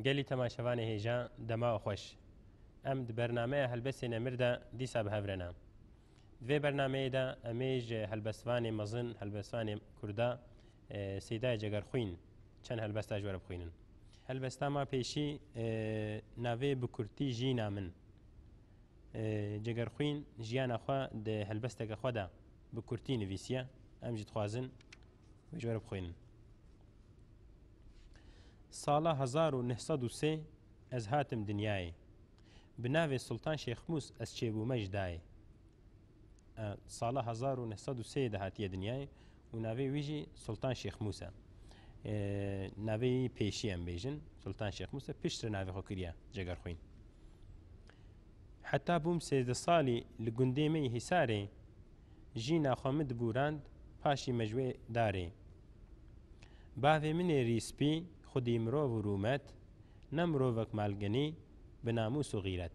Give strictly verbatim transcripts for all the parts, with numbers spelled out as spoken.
Gelî temaşevanê hêja, dema we xweş. Em di bernameya Helbestên Emir de dîsa bi hev re ne. Di vê bernameyê de em ê ji helbestvanê mezin, helbestvanê Kurda, e, Seydayê Cegerxwîn çend helbesta ji we re bixwînin. Helbesta me pêşî, e, navê Bi Kurtî Jîna Min. E, Cegerxwîn jiyana xwe di helbesteke xwe de bi kurtî nivîsiye. Em jî dixwazin wê ji we re bixwînin. Sala hezar û neh sed û sê ez hatim dinyayê. Bi navê Sultan Şêxmûs ez çêbûme ji dayê. E, sala hezar û neh sed û sê de hatiye dinyayê û navê wî jî Sultan Şêxmûs e. E, navê wî pêşî em bêjin, Sultan Şêxmûs e, piştre navê xwe kiriye Cegerxwîn. Heta bûm sêzdeh salî li gundê me yê Hîsarê, jîna xwe min dibûrand, paşî me ji wê darê. Bavê min ê rîspî, xwedî mirov û rûmet, ne mirovek malgenî, bi namûs û xîret.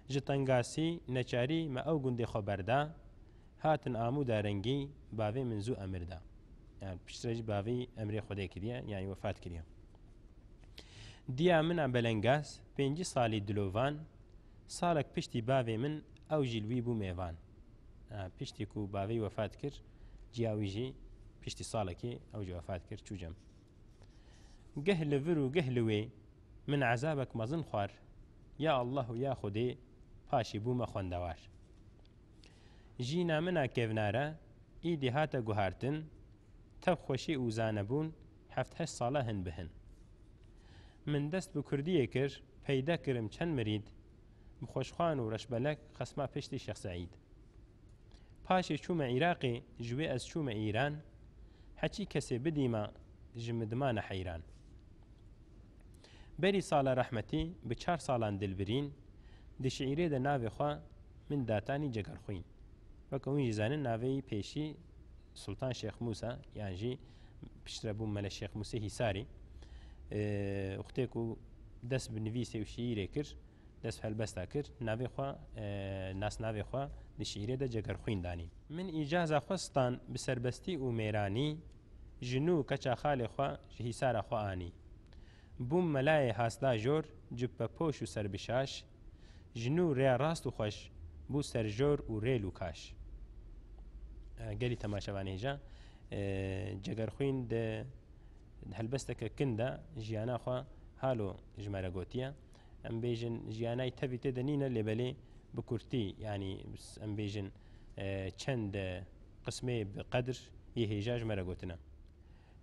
Ji tengasî, neçarî me ew gundê xwe berda, hatin amûda rengî, bavê min zû emir da. Yani piştre jî bavê emrê Xwedê kiriye, yani wefat kiriye. Diya min a belengaz, pêncî salî dilovan, salek piştî bavê min ew jî li wî bû mêvan. Ha, piştî ku bavê wî wefat kir, ciya wî jî piştî salekê ew jî wefat kir, çû cem. Geh li vir û geh li wê, min ezabek mezin xwar, ya Allah û ya Xwedê, paşî bûme xwendewar. Jîna min a kevnare, îdî hate guhartin, tev xweşî û zanebûn, heft heşt sala hin bi hin. Min dest bi kurdiyê kir, peyde kirim çend mirîd, bi xweşxwan û reşbelek xesma piştî Şêx Seîd. Paşê çûme Iraqê, ji wê ez çûme Îran, heçî kesê bidîma, ji min dimane heyran. Berî sala rehmetî, bi çar salan dilbirîn, di şiîrê de navê xwe min datanî Cegerxwîn. Weke hûn jî zanin, navê wî pêşî Sultan Şêxmûs e, yan jî piştre bû Mele Şêxmûsê Hîsarî. Ê, wextê ku dest bi nivîsê û şiîrê kir, dest bi helbesta kir, navê xwe, e, nasnavê xwe di şiîrê de Cegerxwîn danî. Min îcaza xwe stan bi serbestî û mêranî, ji nû keça xalê xwe ji Hîsara xwe anî. Bûm melayê hasda jor, cubbepoş û serbişaş, ji nû rêya rast û xweş, bû serjor û rêl û kaş. E, gelî temaşevanê hêja, e, Cegerxwîn di helbesteke kin de jiyana xwe halo ji me re gotiye. Em bêjin, jiyanayî tevî tê de nîne, lê belê bi kurtî, yanî em bêjin, e, çend, e, qismê bi qedir yê hêja ji me re gotine.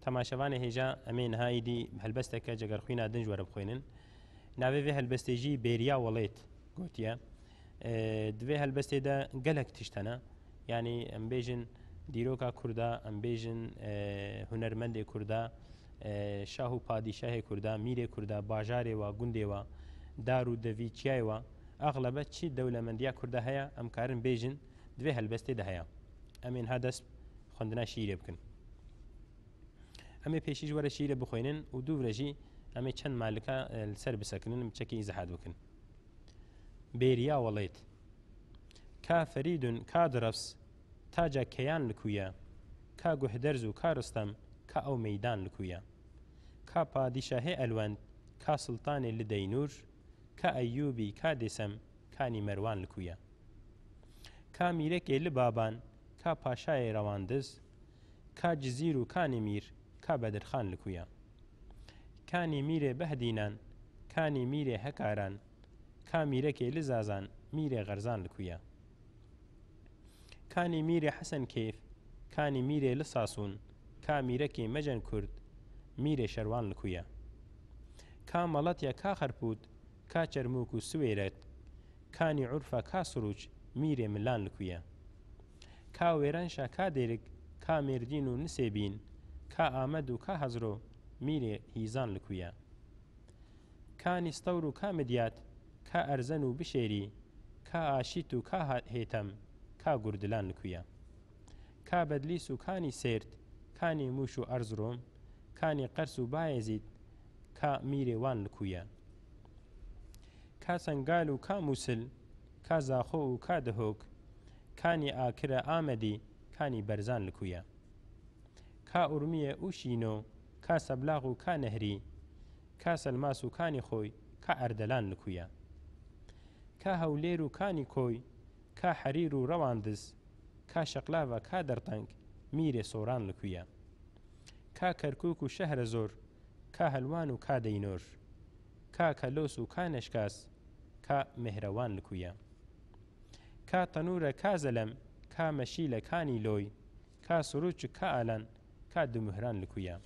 Temaşevanê hêja, em ê niha îdî helbesteke Cegerxwîna din ji we re bixwînin. Navê vê helbestê jî Bêriya Welêt gotiye. E, di vê helbestê de gelek tişt hene. Yanî em bêjin dîroka Kurda, em bêjin, e, hunermendê Kurda, e, şah û padîşahê Kurda, mîrê Kurda, bajarê wa, gundê wa, dar û devî çiyayê wa, exlebe çi dewlemendiya Kurda heye, em karin bêjin di vê helbestê de heye. Em ê niha dest xwendina şiîrê bikin. Em ê pêşî ji we re şiîrê bixwînin û dûv re jî em ê çend malika, e, li ser bisekinin, em çekê îzehat bikin. Bêriya Welêt. Ka Ferîdun, ka Direfs, taca keyan li ku ye? Ka Guhderz û ka Ristem, ka ew meydan li ku ye? Ka padîşahê Elwend, ka siltanê li Deynûr, ka Eyyûbî, ka Dêsem, kanî Merwan li ku ye? Ka mîrekê li Baban, ka paşayê Rewandiz, ka Cizîr û kanî Mîr, ka Bedirxan li ku ye? Kanî mîrê Behdînan, kanî mîrê Hekaran, ka mîrekê li Zazan, mîrê Xerzan li ku ye? Kanî mîrê Hesen Keyf, kanî mîrê li Sasûn, ka mîrekê Mecen Kurd, mîrê Şerwan li ku ye? Ka Malatya, ka Xerpût, ka Çermûk û Siwêret, kanî Urfa, ka Sirûç, mîrê Milan li ku ye? Ka Wêrenşa, ka Dêrik, ka Mêrdîn û Nisêbîn, ka Amed û ka Hezro, mîrê Hîzan li ku ye? Kanî Stewr û ka Midyat, ka Erzen û Bişêrî, ka Aşît û ka Ha-, Hêtem, ka Gurdilan li ku ye? Ka Bedlîs û kanî Sêrt, kanî Mûş û Erzirom, kanî Qers û Bayezîd, ka mîrê wan li ku ye? Ka Sengal û ka Mûsil, ka Zaxo û ka Dihok, kanî Akire Amedî, kanî Berzan li ku ye? Ka Urmiye û Şîno, ka Seblax û ka Nehrî, Ka Selmas û kanî Xoy, ka Erdelan li ku ye? Ka Hewlêr û kanî Koy, ka Herîr û Rewandiz, ka Şeqlava ka Derteng, Mîrê Soran li ku ye? Ka Kerkûk û Şehrezor, ka Helwan û ka Deynor, ka Kelos û ka Neşkas, ka Mehrewan li ku ye? Ka Tenûre ka Zelem, ka Meşîle ka Nîloy, ka Suruçik ka Alan, ka Dumuhran li ku ye?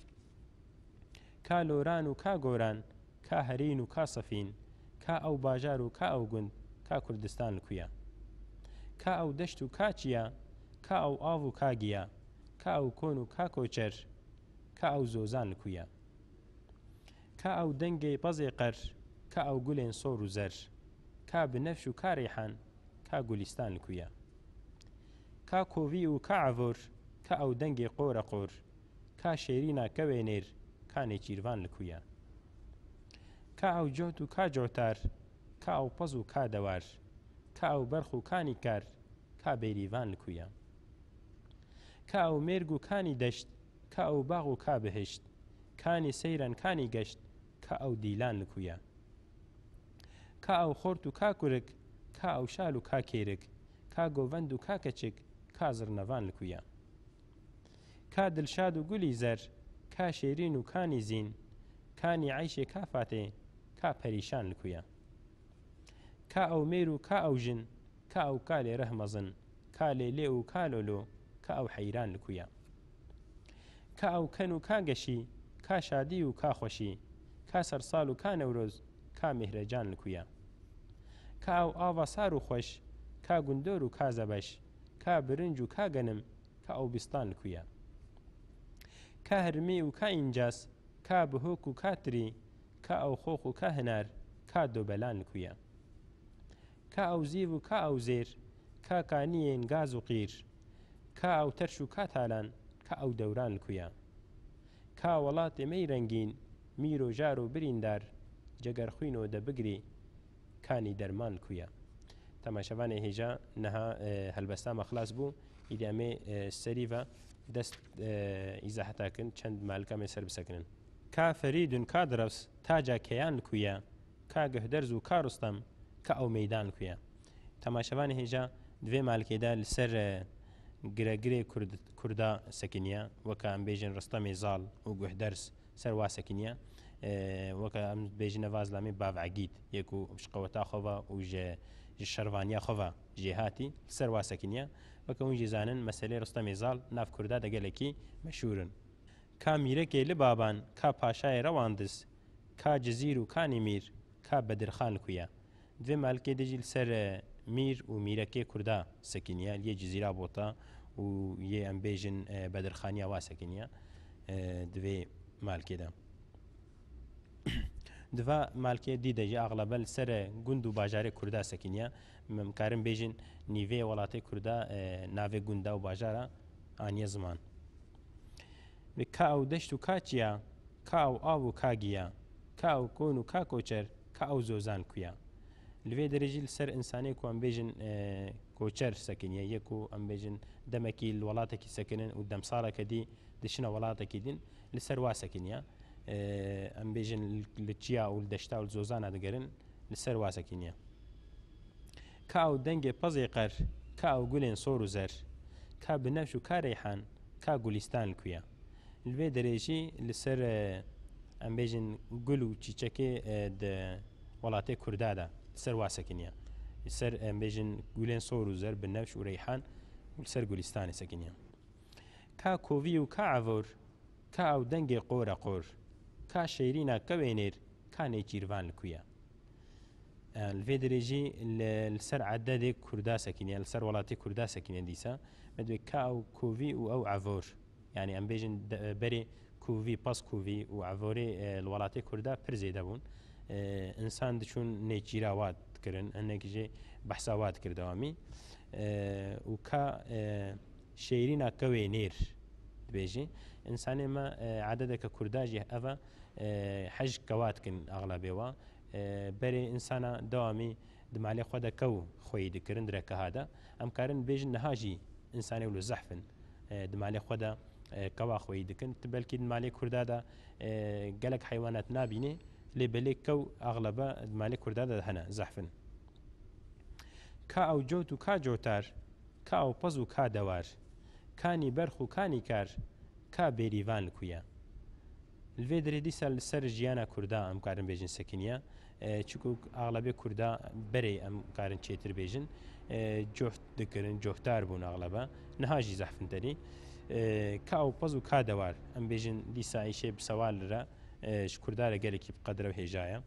Ka Loran û ka Goran, ka Herîn û ka Sefîn, ka ew bajar û ka ew gund, ka Kurdistan li ku ye? Ka ew deşt û ka çiya, ka ew av û ka giya, ka ew kon û ka koçer, ka ew zozan li ku ye? Ka ew dengê pezê qer, ka ew gulên sor û zer, ka binefş û ka reyhan, ka Gulîstan li ku ye? Ka kovî û ka evor, ka ew dengê qore qor, ka şêrîna kewê nêr, ka nêçîrvan li ku ye? Ka ew cot û ka cotar, ka ew pez û ka dewar, ka ew berx û ka nîkar, ka bêrîvan li ku ye? Ka ew mêrg û kanî deşt, ka ew bax û ka bihişt, kanî seyran kanî geşt, ka ew dîlan li ku ye? Ka ew xort û ka kurik, ka ew şal û ka kêrik, ka govend û ka keçik, ka zirnevan li ku ye? Ka Dilşad û Gulî Zer, ka Şêrîn û ka Nîzîn, kanî Eyşê ka Fatê, ka Perîşan li ku ye? Ka ew mêr û ka ew jin, ka ew kalê reh mezin, ka Lêlê û ka Lolo, ka ew heyran li ku ye? Ka ew ken û ka geşî, ka şadî û ka xweşî, ka sersal û ka Newroz, ka Mîhrecan li ku ye? Ka ew ava sar û xweş, ka gundor û ka zebeş, ka birinc û ka genim, ka ew bîstan li ku ye? Ka hirmî û ka încas, ka bihok û ka tirî, ka ew xox û ka hinar, ka dobelan li ku ye? Ka ew zîv û ka ew zêr, ka kaniyên gaz û qîr, ka ew terş û ka talan, ka ew dewran li ku ye? Ka welatê me yî rengîn, mîr û jar û birîndar, cegerxwîno de bigirî, kanî derman li ku ye? Temaşevanê hêja, niha, e, helbesta me xilas bû. Îdî em ê, e, serî ve dest, e, îzaheta kin, çend malika me ser bisekinin. Ka Ferîdûn ka Direvs, taca keyan li ku ye? Ka Guhderz û ka Rustem, ka ew meydan li ku ye? Temaşevanê hêja, di vê malkê de li ser, e, giregirê Kurd-, Kurda sekiniye, weke em bêjin Rustemê Zal û Guhderz ser wa sekiniye. E, weke em bêjine va zilamê Bavegîd, yê ku ji qeweta xwe ve û ji, ji şervaniya xwe ve jêhatî, li ser wa sekiniye. Weke hûn jî zanin, meselê Rustemê Zal nav Kurda de gelekî meşhûr in. Ka Mîrekê Libaban, ka Paşayê Rewandiz, ka Cizîr û ka Nîmîr, ka Bedirxan li ku ye? Di vê malkê de jî li ser, e, mîr û mîrekê Kurda sekiniye, li yê Cizîra Bota û yê em bêjin, e, Bedirxaniya wa sekiniye, e, di vê malkê de. Di va malkê dî de jî axlebe li ser, e, gund û bajarê Kurda sekiniye. Em karin bêjin nîvê welatê Kurda, e, navê gunda û bajara aniye ziman. Ve ka ew deşt û ka çiya, ka ew av û ka giya, ka ew kon û ka koçer, ka ew zozan ku ya. Li vê derê jî li ser însanê ku em bêjin, e, koçer sekiniye, yê ku em bêjin demekî li welatekî sekinin û demsaleke dî diçine welatekî din, li ser wa sekiniye. E, em bêjin li, li çiya û li deşta û li zozana digerin, li ser wa sekiniye. Ka ew dengê pezê qer, ka ew gulên sor û zer, ka binefş û ka reyhan, ka gulîstan li ku ye. Li vê derê jî li ser, e, em bêjin gul û çîçekê, e, di welatê Kurda de li ser wa sekiniye. Li ser, em bêjin gulên sor û zer, binefş û reyhan û li ser gulîstanê sekiniye. Ka kovî û ka evor, ka ew dengê qore qor, ka şêrîna kewê nêr, ka nêçîrvan li ku ye. E, li vê derê jî li, li ser ededê Kurda sekiniye, li ser welatê Kurda sekiniye dîsa. Me divê ka ew kovî û ew evor. Yanî em bêjin de, berê kovî, pas kovî û evorê, e, li welatê Kurda pir zêde bûn. E, însan diçûn nêçîra wa dikirin, hinek jî behsa wa dikir dewamî. E, û ka, e, şêrîna kewê nêr dibêjî. Însanê me, e, ededeke Kurda jî ev e, e, hej kewa dikin axlabê wa. E, berê însana dewamî di malê xwe de kew xweyî dikirin, di rekeha de. Em karin bêjin niha jî însanê wilo zehf in, e, di malê xwe de, e, kewa xweyî dikin. Tu belkî di malê Kurda de, e, gelek heywanat nabînê, Lê belê kew axlebe di malê Kurda de hene, zehf in. Ka ew cot û ka cotar, ka ew pez û ka dewar, ka nîberx û ka nîkar, ka bêrîvan li ku ye? Li vê derê dîsa li ser jiyana Kurda em karin bêjin sekiniya. E, çiku axlebê Kurda berê em karin çêtir bêjin. E, coht dikirin, cohtar bûn axlebe. Niha jî zehf in terî. E, ka ew pez û ka dewar, em bêjin dîsa îşê bi sewal re, e, ji Kurda re gelekî bi qedre û hêja ye.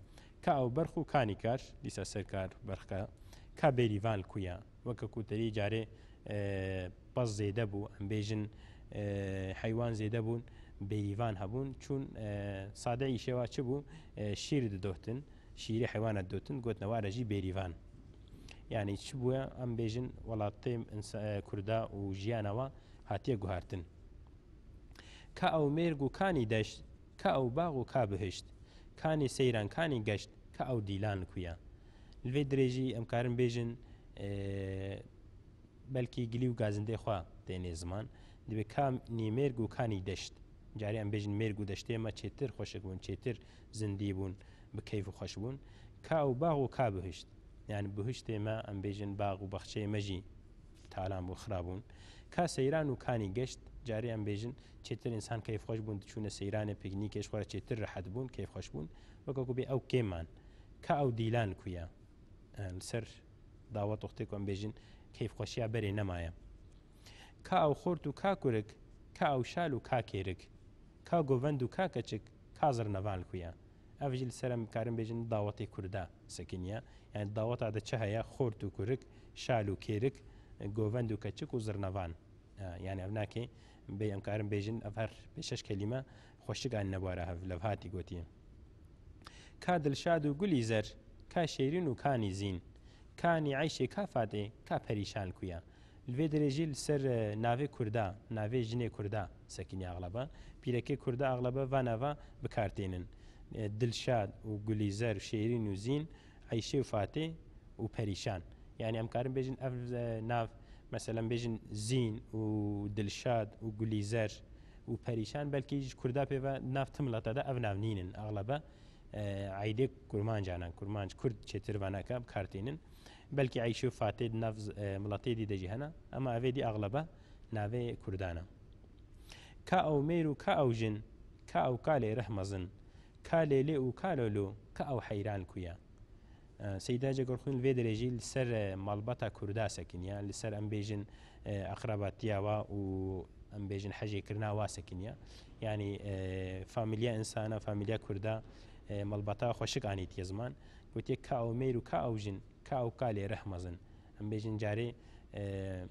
Ka ew berx û ka nîkar, dîsa serkar berxka, ka bêrîvan li ku ye? Weke ku terî carê, e, pez zêde bû, em bêjin, e, heywan zêde bûn, bêrîvan hebûn. Çûn, e, sade îşê wa çi bû? E, şîr didotin, şîrê heywana didotin, gotine ware jî bêrîvan. Yanî çi bûye? Em bêjin welatê insa-, e, Kurda û jiyana wa hatiye guhartin. Ka ew mêrg û kanî deşt, ka ew bax û ka bihişt, kanî seyran, kanî geşt, ka ew dîlan li ku ye? Li vê dirêjî em karin bêjin, e, belkî gilî û gazindê xwe tênê ziman. Dibê ka nî mêrg û kanî deşt. Carê em bêjin mêrg û deştê me çêtir xweşik bûn, çêtir zindî bûn, bi keyf û xweş bûn. Ka ew bax û ka bihişt. Yani bihiştê me, em bêjin bax û baxçeyê me jî talan bû, xira bûn. Ka seyran û kanî geşt, carê em bêjin çêtir însan keyfxweş bûn, diçûne seyranê, piknîkê, ji xwe re çêtir rehet bûn, keyfxweş bûn. Weke ku bê ew kêm man. Ka ew dîlan ku ye? E, li ser dawa toxtê ku em bêjin keyfxweşiya berê nemaye. Ka ew xort û ka kurik, ka ew şal û ka kêrik, ka govend û ka keçik, ka zirnevan li ku ye? Ev jî li ser em karin bêjin dawetê Kurda sekiniye. Yani daweta de çi heye? Xort û kurik, şal û kêrik, govend û keçik û zirnevan. Ha, yani ev nake bê em karin bêjin, ev her pê şeş kelîme xweşik anîne bi wara hev, levhatî gotiye. Ka dilşad û gulî zer, ka şêrîn û ka nîzîn, ka nî eyşê ka fatê, ka perîşan li ku ye? Li vê derê jî li ser, e, navê Kurda, navê jinê Kurda sekiniye axlebe. Pîrekê Kurda axlebe va nava bi kar tênin. E, Dilşad û Gulîzer, Şêrîn û Zîn, Eyşê û Fatê û Perîşan. Yani em karin bêjin ev, e, nav, meselen bêjin Zîn û Dilşad û Gulîzer û Perîşan, belkî ji Kurda pê ve nav tim mileta de ev nav nînin axlebe. E, eydê kurmancanan, kurmanc, kurd çêtir vanaka bi kar tênin. Belkî Eyşê û Fatê di nav, e, miletê dî de jî hene, ema evê dî axlebe navê Kurdan e. Ka ew mêr û ka ew jin, ka ew kalê rih mezin, ka lêlê û ka lolo, ka ew heyran ku ye? E, Seyda Cegerxwîn li vê derê jî li ser, e, malbata Kurda sekiniye, li ser em bêjin, e, eqrebatiya wa û em bêjin hejêkirina wa sekiniye. Yanî, e, famîlya însana, famîlya Kurda, e, malbata xweşik anîtiye ziman. Gotiye ka ew mêr û ka ew jin, ka ew kalê rih mezin. Em bêjin carê, e,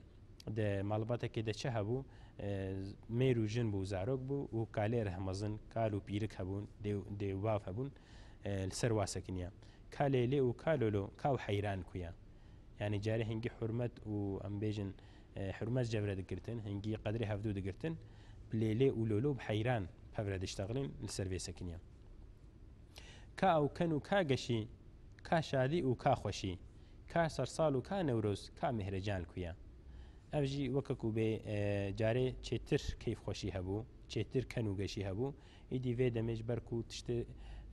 di malbatekê de çi hebû? E, mêr û jin bû, zarok bû û kalê rih mezin, kal û pîrik hebûn, dê û, dê û bav hebûn, e, li ser wa sekiniye. Ka lêlê û ka lolo, ka ew heyran ku ye? Yani carê hingî hurmet û em bêjin, e, hurmet ji hev re digirtin, hingî qedrê hevdû digirtin, bi lêlê û lolo bi heyran bi hev re diştexilin, li ser vê sekiniye. Ka ew ken û ka geşî, ka şadî û ka xweşî, ka sersal û ka newroz, ka mêhrecan li ku ye? Ev jî weke ku bê, e, carê çêtir keyfxweşî hebû, çêtir ken û geşî hebû. Îdî vê demê ji ber ku tiştê,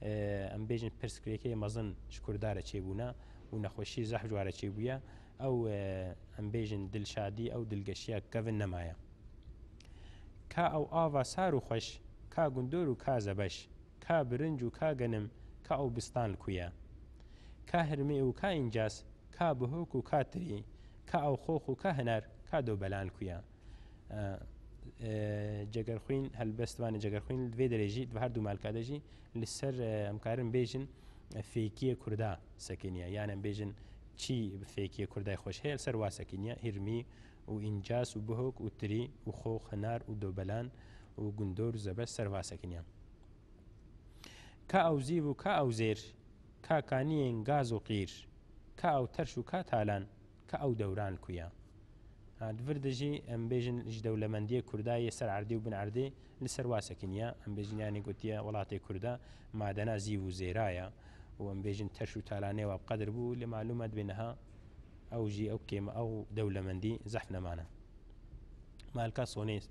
e, em bêjin pirsgirêkê mezin ji Kurda re çêbûne û nexweşî zehf ji wa re çêbûye, ew, e, em bêjin dilşadî, ew dilgeşiya kevin nemaye. Ka ew ava sar û xweş, ka gundor û ka zebeş, ka birinc û ka genim, ka ew bistan li ku ye? Ka hirmê û ka încas, ka bihok û ka tirî, ka ew xox û ka hinar, ka dobelan li ku ye? E, e, Cegerxwîn, helbestvanê Cegerxwîn li vê derê jî, di her du malka de jî li ser, e, em karin bêjin, e, fêkiyê Kurda sekiniye. Yani em bêjin çi bi fêkiyê Kurdayê xweş heye, li ser wa sekiniye. Hirmî û încas û bihok û tirî û xox, hinar û dobelan û gundor û zebeş ser va sekiniye. Ka ew zîv û ka ew zêr, ka kaniyên gaz û qîr, ka ew terş û ka talan, ka ew dewran ku ye? Ha, di vir de jî em bêjin ji dewlemendiyê Kurda yê ser erdê û bin erdê li ser wa sekiniye. Em bêjin, yanî gotiye welatê Kurda madena zîv û zêra ye û em bêjin terş û talanê wa bi qedir bû, lê malûm e dibê niha ew jî ew kêm, ew dewlemendî zehf nemane. Malka sonê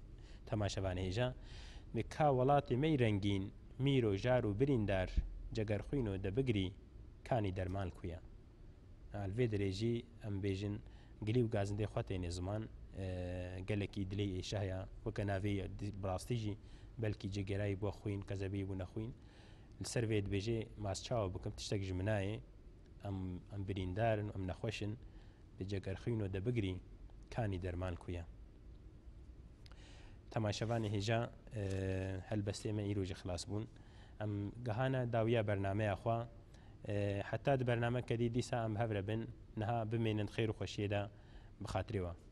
temaşevanê hêja. Bi ka welatê me yî rengîn, mîro, jar û birîndar, Cegerxwîno de bigirî, kanî derman ku ye. Li vê derê jî em bêjin, gilî û gazindê xwe têne ziman, e, gelekî dilê êşehiya, weke navê di-, bi rastî jî belkî cigêrayî bû xwîn, qezebî bûne xwîn. Li ser vê dibêje, ma ez çawa bikim, tiştek ji min nayê, em, em birîndar in, em nexweş in, bi cegerxwîno de bigirî, kanî derman ku ye. Temaşevanê hêja, e, helbestê me îro jî xilas bûn. Em gehane dawiya bernameya xwe. E, heta di bernameke dî dîsa em hev re bin, niha bimênin di xêr û xweşiyê de bi xatirê we.